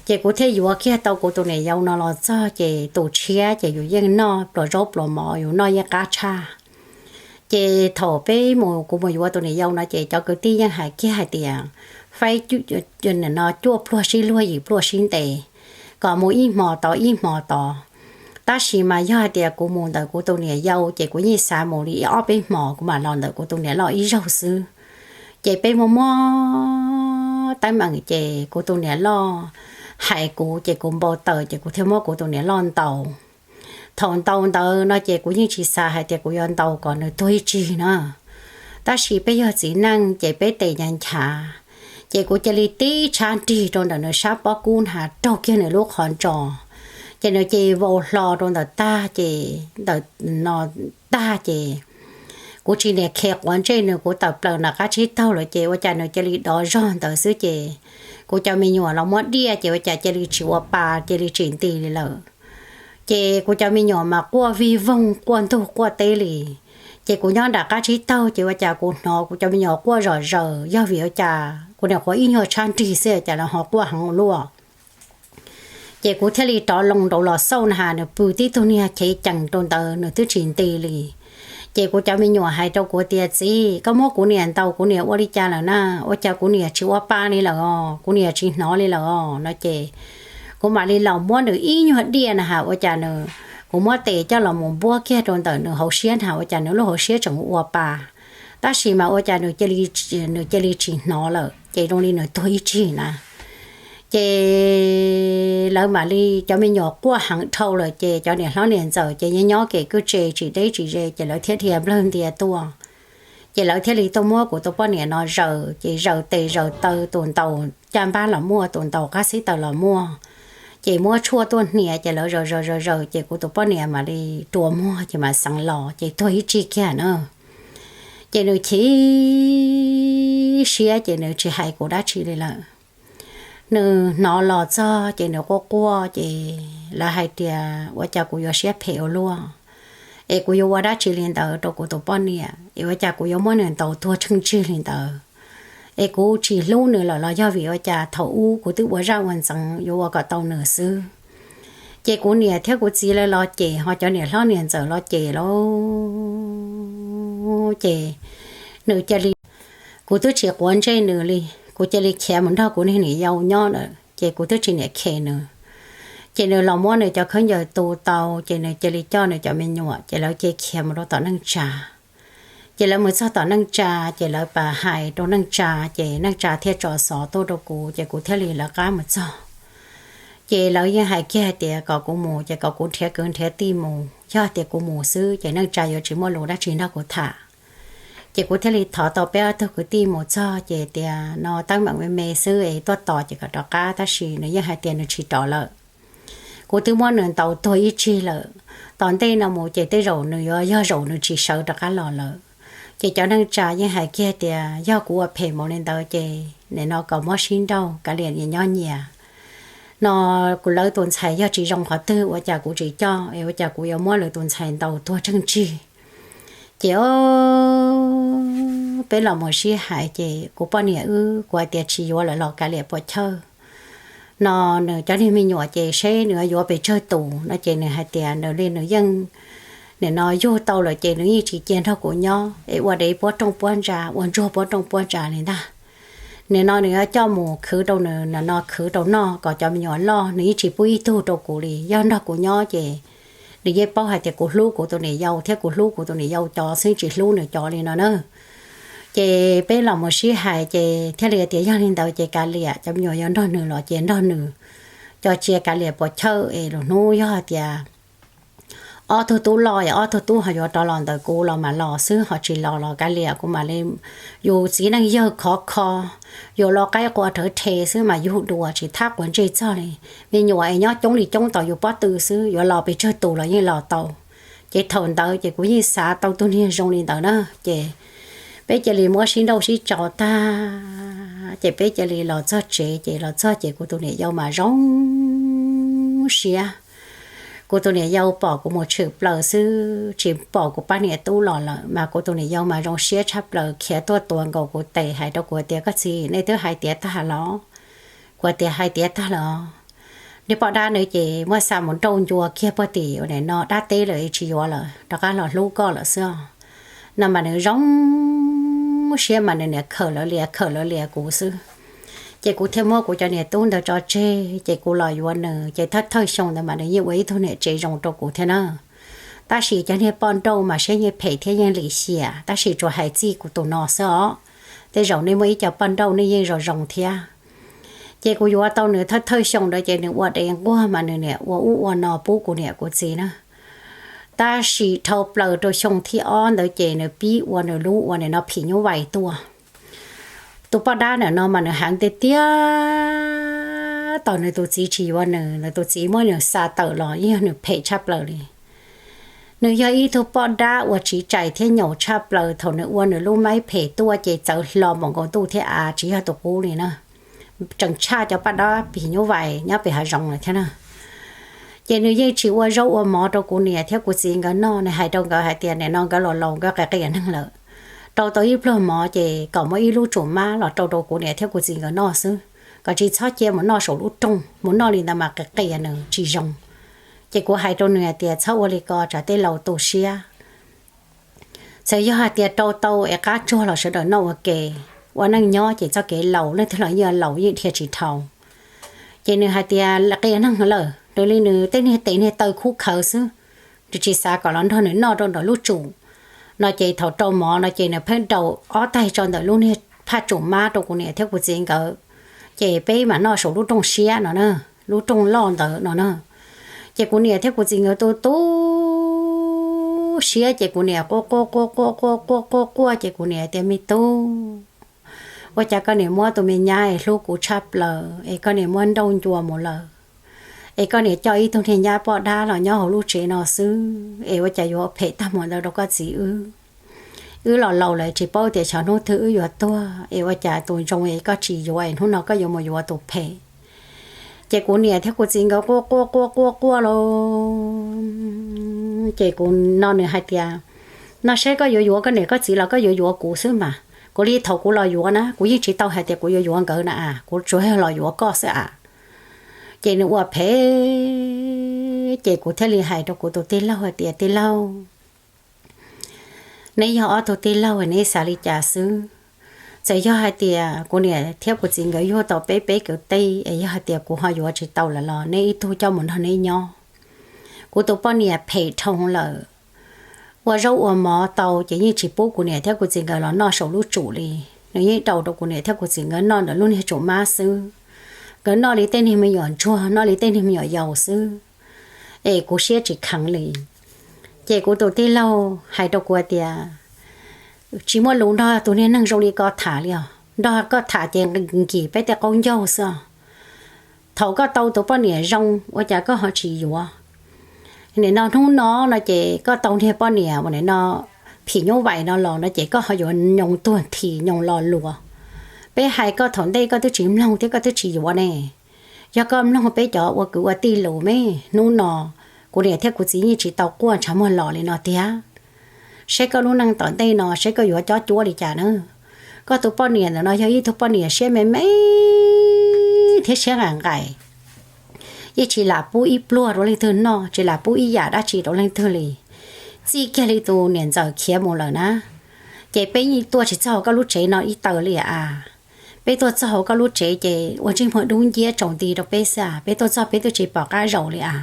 Ces kuv thiaj yuav kiag tau kuv tus niam yau no los txog ces tus tshiab ces yus yeej noj pluas zaub pluas mov, yus noj yeej qab tshaj. Ces thaum peb mus, kuv mus yuav tus niam yau no ces cov kwv tij yeej hais kiag hais tias faib no cuaj pluag sib luag yim pluag sib ntes, kom mus ib hmos tod ib hmos tod. Tab sis mas yog hais tias kuv mus ntawm kuv tus niam yau ces kuv yeej xav mus li ib ob peb hmos kuv mam los ntawm kuv tus niam loj ib zaug xwb. Ces peb muaj muab teeb meem ces kuv tus niam loj hais kuv ces kuv npau taws ces kuv thiaj muab kuv tus niam loj ntaus. Thaum ntaus ntawd no ces kuv yeej tsis xav hais tias kuv yuav ntaus kom nws tuag ib tsig na. Tab sis peb yog txiv neej ces peb tes nyav nchav, ces kuv cia li tib tshab nrig rau ntawm nws sab pob kub na, raug kiag nws lub qhov ntsos. Ces nws cia li vau hlo rau ntawm tag ces ntawm no tag ces kuv tsis niam khe quav ntsej nws, kuv tawm plaws nram qab tsib taug lawm ces ua cas nws cia li dov zog ntawd xwb ces kuv cov me nyuam los muab diaj ces ua cas cia li tsis ua pa, cia li tsis nti li lawm. Ces kuv cov me nyuam mas quaj vij voog quaj ntug quaj teb li. Ces kuv nyob nram qab tsib taug ces ua cas kuv hnov kuv cov me nyuam quaj zom zaws, yog vim ua cas kuv niam qhuav ib nyuag tshab nrig xwb cas lawv ho quaj heev ua luaj. Ces kuv thiaj li rov loo nraud los xauj na has nws pw tib tug niag chev cees rau ntawd nws twb tsis nti li. Ces kuv cov me nyuam hais rau kuv tias txiv, koj muab kuv niam ntaus kuv niam ua li cas lawm na, ua cas kuv niam tsis ua pa li lawm os, kuv niam tsis hnov li lawm os no ces kuv mam li los muab nws ib nyuag diaj na has ua cas nws, kuv muab tes coj los mus npuab kiag rau ntawm nws hauv siab na has ua cas nws lub hauv siab tseem ua pa. Tab sis mas ua cas nws cia li tsis hnov lawm ces zoo li nws tuag ib tsig na. Ces lawv mam li, cov me nyuam quaj heev dhau lawm ces cov niam hlob niam ntxawm ces nyob nyob kev kwj tse tsis deb tsis ze ces lawv thiaj dhia nplawg ntia tuaj. Ces lawv thiaj li tuaj muab kuv tus poj niam no zaws, ces zaws tes zaws taw, tus ntaus caj npab los muaj, tus ntaus qab xib taws los muaj. Ces muab tshuaj tuaj hnia ces lawv zaws zaws zaws zaws ces kuv tus poj niam mam li rua muag ces mam xeev los ces tuag ib tsig kiag na. Ces nws chim siab ces nws tsis hais kuv dab tsi li lawm. Nws hnov los txog ces nws quaj quaj ces lawv hais tias ua cas kuv yuav siab phem ua luaj, es kuv yuav ua dab tsi li ntawd rau kuv tus poj niam, es ua cas kuv yuav muab nws ntaus tuag tsheej tsig li ntawd. es kuv tsis hlub nws lawm los yog vim ua cas thaum ub kuv twb ua zaj ua ntxeev yuav ua kom tau nws xwb. Ces kuv niam thiab kuv txiv lawv los cem, ho cov niam hlob niam ntxawm los cem lauj. Ces nws cia li, kuv twb tsis quav ntsej nws li, kuv cia li khiav mus nrog kuv niag niam yau nyob lawm, ces kuv twb tsis niam khe nws. Ces nws los muab nws cov khaub ncaws tu tau, ces nws cia li coj nws cov me nyuam, ces lawv cia li khiav mus rau tom neej tsa. Ces lawv mus txog tom neej tsa, ces lawv pas hais rau neej tsa, ces neej tsa thiaj tso xov tuaj rau kuv, ces kuv thiaj li lawv qab mus txog. Ces lawv yeej hais kiag hais tias kom kuv mus, ces kom kuv nrhiav kwv nrhiav tij mus, yog tias kuv mus xwb ces neej tsa yuav tsis muaj lus dab tsi nrog kuv tham. Ces kuv thiaj li thov tau peb ob tug kwv tij mus txog, ces tias no teeb meem me me xwb es tuaj tos ces kom rov qab, tab sis nws yeej hais tias nws tsis rov lawm. Kuv twb muab nws ntaus tuag ib tsig lawm, tom ntej no mus ces tej zaum nws yuav yog zaum nws tsis sawv rov qab los lawm. Ces cov neej tsa yeej hais kiag tias yog kuv ua phem mus li ntawd ces nim no kom muab sib nrauj, kav liam nyias nyob nyias. No kuv lawv tus ntxhais yog tsis zoo qhov twg ua cas kuv tsis coj, es ua cas kuv yuav muab lawv tus ntxhais ntaus tuag tsheej tsig. Ces o, peb los mus sib hais ces kuv poj niam wb, kuv hais tias tsis yuav lawm los kav liam puas chawj. No nws cov niag me nyuam ces seb nws yuav pes tsawg tus no ces nws hais tias nws li nws yeej, nim no yug tau lawm ces nws yeej tsis cia nrog kuv nyob es ua dev puab rooj puab ntsa, ua ntsuag puab rooj puab ntsa li ntag. Nim no nws yuav coj mus khwv rau nws, nim no khwv rau noj kom cov me nyuam loj, nws yeej tsis pub ib tug rau kuv li. Yog nrog kuv nyob ces nws yeej paub hais tias kuv hlub kuv tus niam yau thiab kuv hlub kuv tus niam yau cov xwb, tsis hlub nws cov li no na. Ces peb los mus sib hais ces thiaj li tias yog li ntawd ces kav liam, cov me nyuam yuav nrog nws los ces nrog nws, cov tsis kav liam puas chawj es lwm hnub yog tias ob tug tub loj es ob tug tub ho yuav rov los ntawm kuv los mam los xwb, ho tsis los los kav liam kuv mam li, yus txiv neej yawg khov kho, yus lau qaib qua rhawv rhe xwb mas yug dua tsis thab quav ntsej txog li. Me nyuam es nyob coob li coob tau yus pob tw xwb, yuav los pes tsawg tus los yeej los tau. Ces thaum ntawd ces kuv yeej xav tau tus niag zoo li ntawd na. Ces peb cia li muab sib nrauj sib tso tag, ces peb cia li los txog tsev, ces los txog ces kuv tus niam yau mas zoo siab. Kuv tus niam yau pom kuv mus tshwm plaws xwb, tsis pom kuv pab niam tub los lawm, mas kuv tus niam yau mas zoo siab tshaj plaws, khiav tuaj tua nkaus kuv tes hais rau kuv tias, koj txiv, nej twb hais tiav tag los? Kuv tias hais tiav tag los. Niag poj dab ntawd ces muab xa mus nrauj ncua kiag puag tim ua nim no dab teb lawm, tsis yuav lawm, rov qab los hlub koj lawm xwb os. No mas nws zoo siab mas nws niam khawm lawv lias khawm lawv lias kuv xwb. Ces kuv thiaj muab kuv cov niam tub ntawd tso tseg, ces kuv los yuav nws, ces thawj thawj xyoo ntawd mas nws yeej ua ib tug niam tsev zoo rau kuv thiab na. Tab sis cov niag poj nrauj mas siab yeej phem thiab yeej lim hiam, tab sis tsuas hais txij kuv tus no xwb os. Tej zaum nej muaj ib co poj nrauj nej yeej zoo zoo thiab. Ces kuv yuav tau nws thawj thawj xyoo ntawd ces nws ua dev nquag mas nws niam ua ub ua no pub kuv niam kuv txiv na. Tab sis dhau plaws rau xyoo thib ob ntawd ces nws pib ua nws lub ua nim no phim nyuj vais tuaj. Tus poj dab ntawm no mas nws heev tiag tiag, tos nws tus txiv tsis yuav nws, nws tus txiv muab nws xa tawm los, yeej yog nws phem tshaj plaws li. Nws yog ib tug poj dab uas tsiv tsaim thiab nyaum tshaj plaws, thaum nws ua nws lub maib phem tuaj ces txawv hlo npaum nkaus ntuj thiab av, tsis yog tus qub li na. Tseem tshaj cov poj dab phim nyuj vais nyob pem hav zoov lawm thiab na. Ces nws yeej tsis ua zaub ua mov rau kuv niam thiab kuv txiv nkawd noj, nws hais rau nkawd hais tias nim no nkawd los laus nkawd qias qias neeg lawm, rau tau ib pluag mov ces kom muab ib lub tsum mab los rau rau kuv niam thiab kuv txiv nkawd noj xwb, kom tsis txhob cia mus noj saum lub rooj, mus noj li ntawd mas qias qias nws tsis zoo. Ces kuv hais rau nws hais tias txhob ua li ko tsam tej laus tu siab. Txawm yog hais tias rau tau es qab tsuag los sawv daws noj ua ke, ua neej nyob ces txoj kev laus leej twg los yeej laus yeej dhia tsis dhau. Ces nws hais tias qias neeg lawm, nws li nws tej niag tes niag taw khub khawv xwb, nws tsis xav kom los nrog nws noj rau nram lub tsum no. Ces thaum rau mov no ces nws pheej rau ob taig tso ntawm lub niag phaj tsum mab rau kuv niam thiab kuv txiv nkawd, ces peb mam noj saum lub rooj siab no na, lub rooj loj ntawd no na. Ces kuv niam thiab kuv txiv nkawd tu tu siab ces kuv niam quaj quaj quaj quaj quaj quaj quaj quaj ces kuv niam tias me tub, ua cas koj niam muab tus me nyab es hlub kuv tshaj plaws es koj niam muab nrauj ncua mus lawm, es koj niam coj ib tug niag nyab poj dab los nyob hauv lub tsev no xwb es ua cas yuav phem tag mus ntawd rau koj txiv wb. Wb los laus lawm tsis paub tias xyov hnub twg wb yuav tuag es ua cas tus zoo es koj tsis yuav es hnub no koj yuav mus yuav tus phem. Ces kuv niam thiab kuv txiv nkawd quaj quaj quaj quaj quaj lauj. Ces kuv no nws hais tias no seb koj yuav yuav koj niam koj txiv los koj yuav yuav kuv xwb mas. Kuv li thaum kuv los yuav na, kuv yeej tsis tau hais tias kuv yuav yuav nkawd na a, kuv tsuas yog los yuav koj xwb a. Ces nws ua phem, ces kuv thiaj li hais rau kuv tus tij laug hais tias, Tij laug, neb yog ob tug tij laug neb xav li cas xwb? Txawm yog hais tias kuv niam thiab kuv txiv nkawd yug tau peb peb kwv tij es yog hais tias kuv ho yuav tsis tau lawm los neb ib tug coj mus nrog neb nyob. Kuv tus poj niam phem dhau lawm, ua zaub ua mov tau ces yeej tsis pub kuv niam thiab kuv txiv nkawd los noj saum lub tsum li. Nws yeej rau rau kuv niam thiab kuv txiv nkawd noj ntawm lub niag tsum mab xwb. Nkawd noj li tej niag me nyuam ntsuag, noj li tej niag me nyuam yaus xwb, es kuv siab tsis kheev li. Ces kuv tus tij laug hais rau kuv tias, Tsis muaj lus nrog tus niag neeg zoo li koj tham li os. Nrog koj tham ces nkim peb tej qaub ncaug xwb os. Thaum koj tau tus poj niam zoo ua cas koj ho tsis yuav? Nim no hnub no no ces koj tau niag poj niam ua nim no phim nyuj vais no los no ces koj ho yuav nyoos tuag nthi nyoos los luas. Peb hais koj thaum ntej koj twb tsis mloog thiab koj twb tsis yuav ne. Yog koj mloog peb cov ua kwv ua tij lus me, hnub no kuv niam thiab kuv txiv yeej tsis tau quaj ntshav muag los li no tiag. Saib koj lub neej tom ntej no saib koj yuav cob cuab li cas na. Koj tus poj niam ntawm no yog ib tug poj niam siab me me thiab siab nqaim nqaim, yeej tsis lam pub ib pluag rau leej twg noj, tsis lam pub ib yam dab tsi rau leej twg li. Txij kiag li tus niam ntxawm khiav mus lawm na, ces peb yeej tuaj tsis txog koj lub tsev no ib taw li a. Peb tuaj txog hauv koj lub tsev ces ua ntsej muag dub nciab tsaus nti rau peb xwb a, peb tuaj txog peb twb tsis pom qab zaum li a.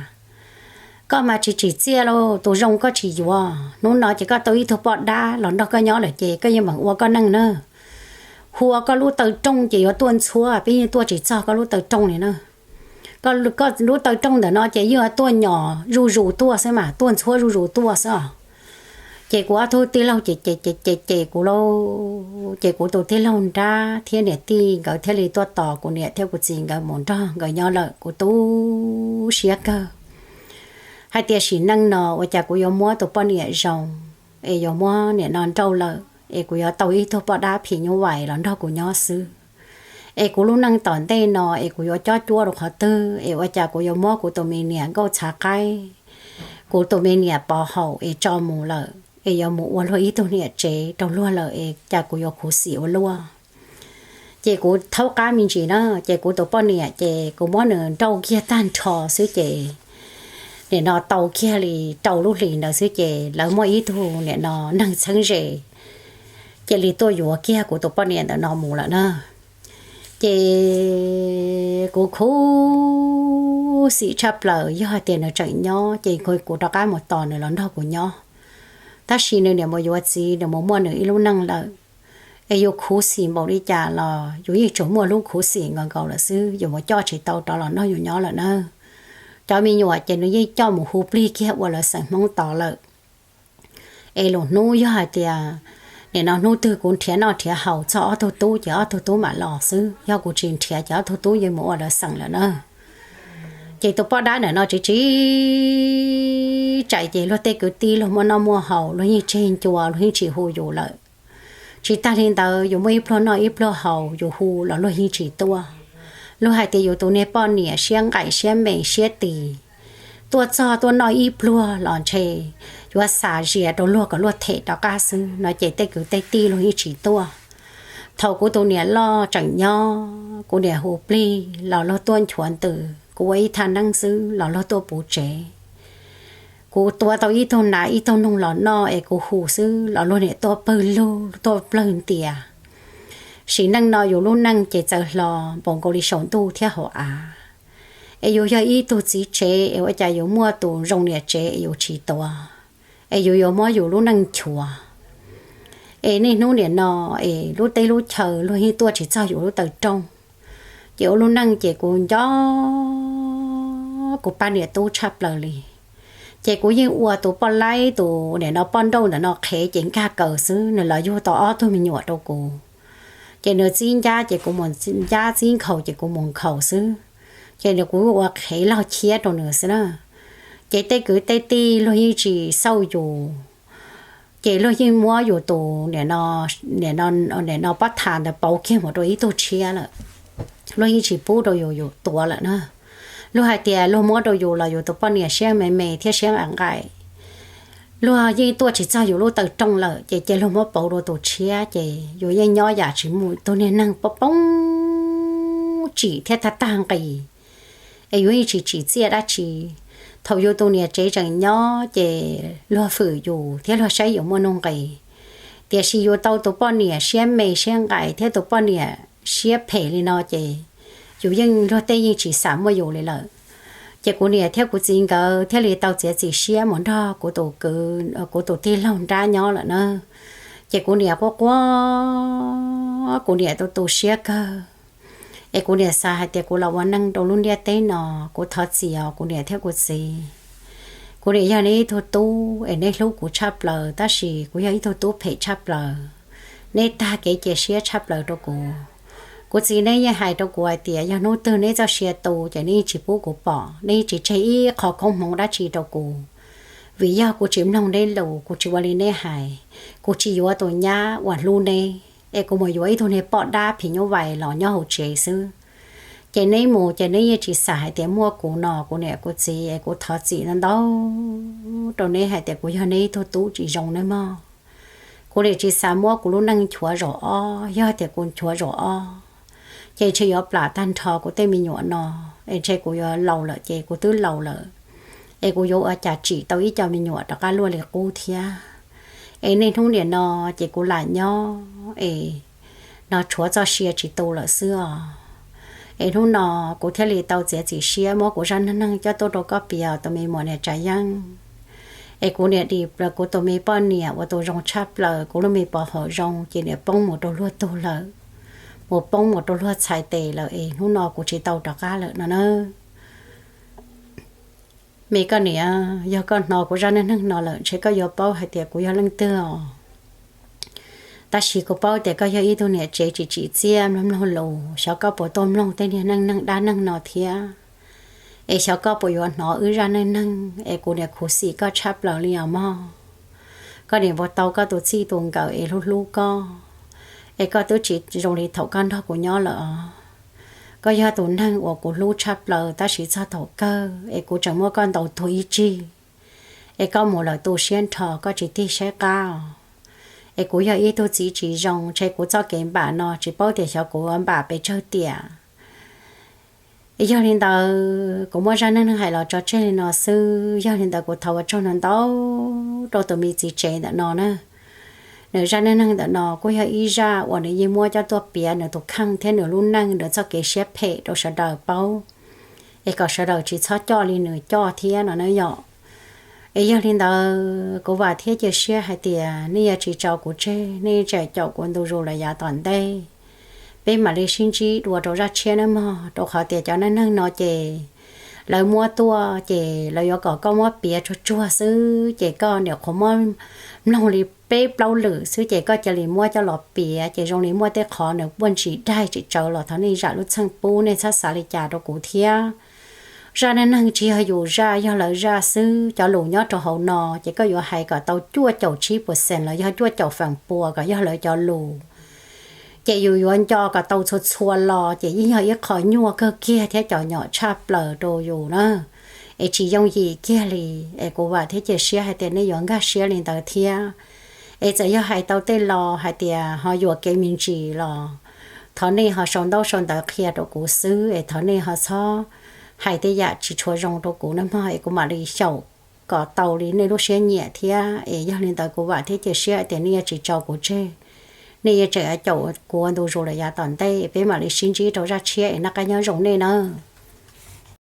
Koj mas tsis tsim txiaj lauj, tus zoo koj tsis yuav. Hnub no ces koj tau ib tug poj dab los nrog koj nyob lawm ces koj yeej meem ua koj neej na. Hu ua koj lub taw rooj ces yuav tuaj ntxhuab, peb yeej tuaj tsis txog koj lub taw rooj li na. Koj lub taw rooj ntawm no ces yeej tuaj nyom zuj zus tuaj xwb mas, tuaj ntxhuab zuj zus tuaj xwb os. Ces kuv ob tug tij laug ces ces ces ces kuv lauj, ces kuv tus tij laug nrab thiab niam tij nkawd thiaj li tuaj tos kuv niam thiab kuv txiv nkawd mus nrog nkawd nyob lawm. Kuv tu siab kawg hais tias sim neej no ua cas kuv yuav muab tus poj niam zoo es yuav muab nim no nrauj lawm es kuv yuav tau ib tug poj dab phim nyuj vais los nrog kuv nyob xwb. Es kuv lub neej tom ntej no es kuv yuav cob cuab rau qhov twg es ua cas kuv yuav muab kuv tus me niam nkauj txhav qaib, kuv tus me niam pov haum es tso mus lawm es yuav mus ua luag ib tug niam tsev rau luag lawm es cas kuv yuav khuv xim ua luaj. Ces kuv thaub qab me ntsis na, ces kuv tus poj niam ces kuv muab nws nrauj kiag tag nrho xwb ces nim no tau kiag li rau lub hlis ntawd xwb ces lawv muaj ib tug nim no neeg txheeb ze cia li tuaj yuav kiag kuv tus poj niam ntawm no mus lawm na. Ces kuv khuv xim tshaj plaws, yog hais tias nws tseem nyob ces kuv rov qab mus tos nws los nrog kuv nyob. Tab sis nws niam mus yuav txiv, nws mus muaj nws ib lub neej lawm. Es yus khuv xim npaum li cas los yus yeej tsuas muaj lub khuv xim nkaus nkaus lawm xwb, yus mus coj tsis tau rov los nrog yus nyob lawm na. Cov me nyuam ces nws yeej coj mus hu plig kiag ua lawv xeem Hmoob tod lawm. Es lwm hnub yog hais tias nim no hnub twg kuv nrhiav noj nrhiav haus txog ob tug tub ces ob tug tub mam los xwb, yog kuv tsis nrhiav ces ob tug tub yeej mus ua lawv xeem lawm na. Ces tus poj dab ntawm no tsis tsis tsais ces luag tej kwv tij luag muaj noj muaj haus luag yeej tseg ncua luag yeej tsis hu yus lawm. Tsis tag li ntawd yus muaj ib pluag noj ib pluag haus yus hu los luag yeej tsis tuaj. Luag hais tias yus tus niag poj niam siab nqaim siab me siab tis, tuaj txog tuaj noj ib pluag los ntshe yuav xav zias rau luag kom luag them rov qab xwb no ces tej kwv tej tij luag yeej tsis tuaj. Thaum kuv tus niam loj tseem nyob kuv niam hu plig los luag tuaj nchuav ntws, kuv ua ib thaj neeb xwb los luag tuaj puv tsev. Kuv tua tau ib tug nas ib tug noog los noj es kuv hu xwb los luag niam tuaj pawg lug tuaj plawg ntias. Sim neej no yus lub neej ces txawv hlo npaum nkaus li saum ntuj thiab hauv av. Es yus yog ib tug txiv tsev es ua cas yus muaj tus zoo niam tsev es yus tsis tuav, es yus yuav muab yus lub neej nchuav. Es niaj hnub nim no es lub teb lub chaw luag yeej tuaj tsis txog yus lub taw rooj. Ces ua lub neej ces kuv nco kuv pab niam tub tshaj plaws li. Ces kuv yeej ua tus poj laib tus nim no poj nrauj ntawm no qhev ces nkag kaws xwb, nws los yug tau ob tug me nyuam rau kuv. Ces nws txib ncab ces kuv mus ncab, txib nkhaus ces kuv mus nkhaus xwb. Ces nws kuv ua qhev log chiab rau nws xwb na. Ces tej kwv tej tij luag yeej tsis xauj yus, ces luag yeej muab yus tus nim no, nim no, nim no pob tha ntawd pauv kiag mus rau ib tug tshiab lawm. Luag yeej tsis pub rau yus yus tuav lawm na. Luag hais tias luag muab rau yus los yus tus poj niam siab me me thiab siab nqaim nqaim, luag yeej tuaj tsis txog yus lub taw rooj lawm ces cia luag muab pauv rau tus tshiab ces yus yeej nyob yam tsis muaj tus niag neeg poob poob tsim thiab tag tag nqis. Es yus yeej tsis tsim txiaj dab tsi. Thaum yus tus niam tsev tseem nyob ces luag fwm yus thiab luag saib yus muaj nuj nqis. Tiam sis yus tau tus poj niam siab me siab nqaim thiab tus poj niam siab phem li no ces yus yeej luag tej yeej tsis xam muaj yus li lawm. Ces kuv niam thiab kuv txiv nkawd thiaj li tau txiav txim siab mus nrog kuv tus kwv, kuv tus tij laug nrab nyob lawm na. Ces kuv niam quaj quaj, kuv niam tu tu siab kawg. Es kuv niam xav hais tias kuv los ua neeg rau lub ntiaj teb no, kuv thov txim os kuv niam thiab kuv txiv. Kuv niam yog neb ib tug tub es neb hlub kuv tshaj plaws tab sis kuv yog ib tug tub phem tshaj plaws, neb tag kev cia siab tshaj plaws rau kuv. Kuv txiv neb yeej hais rau kuv hais tias yog hnub twg neb txoj sia tu ces neb yeej tsis pub kuv pom, neb yeej tsis tseg ib qho koob hmoov dab tsi rau kuv. Vim yog kuv tsis mloog neb lus, kuv tsis ua li neb hais, kuv tsis yuav tus nyab uas hlub neb, es kuv mus yuav ib tug niag poj dab phim nyuj vais los nyob hauv tsev xwb. Ces neb mus ces neb yeej tsis xam hais tias muaj kuv no kuv niam kuv txiv, es kuv thov txim ntau ntau rau neb hais tias kuv yog neb ib tug tub tsis zoo nawb mog. Kuv niam tsis xav muab kuv lub neej nchuav zaum ob, yog tias kuv nchuav zaum ob ces ntshe yuav plam tag nrho kuv tej me nyuam no, es ntshe kuv yuav laus lawm ces kuv twb laus lawm, es kuv yuav ua cas tsim tau ib co me nyuam rov qab luaj li qub thiab. Es niaj hnub nim no ces kuv lam nyob es no tshuav txoj sia tsis tu lawm xwb os. Es hnub no kuv thiaj li tau txiav txim siab muab kuv zaj neeg neeg coj tuaj rau koj piav tus me muam niam tsav yeeb. Es kuv niam dim kuv tus me poj niam uas tus zoo tshaj plaws, kuv lub me pov haum zoo ces niam poob mus rau luag tug lawm, mus poob mus rau luag txhais tes lawm es hnub no kuv tsis tau rov qab lawm no na. Me koj niam, yog koj hnov kuv zaj neeg neeg no lawm ntshe koj yuav paub hais tias kuv yog leej twg os. Tab sis kuv paub tias koj yog ib tug niam tsev tsis tsim txiaj mloog mloog lus, xyov koj puas tuaj mloog tej niag neeg neeg dab neeg no thiab. Es xyov koj puas yuav hnov wb zaj neeg neeg, es kuv niam khuv xim koj tshaj plaws li os mog. Koj niam puas tau koj tus txij tus nkawm es hlub hlub koj, es koj twb tsis zoo li thaum koj nrog kuv nyob lawm os. Koj yog tus neeg uas kuv hlub tshaj plaws tab sis txog thaum kawg es kuv tseem muab koj ntaus tuag ib tsig, es koj mus lawm tu siab nrho koj tsis tig saib qab os. Es kuv yog ib tug txiv tsis zoo, ntshe kuv txoj kev npam no tsis paub tias xyov kuv yuav npam pes tsawg tiam. Yog li ntawd kuv muab zaj neeg neeg hais los tso tseg li no xwb. Yog li ntawd kuv thov ua tsaug ntau ntau rau tus me txiv tsev ntawm no na. Nws zaj neeg neeg ntawm no kuj yog ib zaj uas nws yeej muab coj tuaj piav nws tus kheej thiab nws lub neej, nws txoj kev siab phem rau sawv daws paub, es kom sawv daws tsis txhob coj li nws coj thiab no na yom. Es yog li ntawd kuv vam thiab cia siab hais tias nej yuav tsis tso kuv tseg, nej tseem caum kuv ntu zus lawm yav tom ntej. Peb mam li sib ntsib dua rau zaj tshiab nawb mog, rau qhov tias cov neeg neeg no ces lawv muab tuaj ces lawv yuav kom koj muab piav tsuag tsuag xwb, ces koj niam qhuav muab mloog li peb plaub lwm xwb ces koj cia li muab coj los piav ces zoo li muaj tej qhov nws puaj ntsis daig tsis tsawv los thov nej zam lub txim pub, nej txhob xav li cas rau kuv thiab. Zaj neeg neeg tsis yog yus zaj, yog lawv zaj xwb, cov lus nyob rau hauv no ces koj yuav hais kom tau cuaj caum tsib percent los yog cuaj caum feem pua kom yog lawv cov lus. Ces yus yuav nco kom tau txhua txhua lo ces yeej yog ib qho nyuaj kawg kiag thiab cov nyom tshaj plaws rau yus na. Es tsis yooj yim kiag li, es kuv vam thiab cia siab hais tias nej yuav nkag siab li ntawd thiab. Es txawm yog hais tau tej lo hais tias ho yuam kev me ntsis los thov nej ho sau ntaub sau ntawv qhia rau kuv xwb, es thov nej ho txhob hais tej yam tsis tshua zoo rau kuv nawb mog, es kuv mam li xyaum kom tau li nej lub siab nyiam thiab. Es yog li ntawd kuv vam thiab cia siab hais tias nej yuav tsis tso kuv tseg, nej yuav tseem caum kuv ua ntu zus lawm yav tom ntej. Peb mam li sib ntsib rau zaj tshiab es noj qab nyob zoo nej nawb.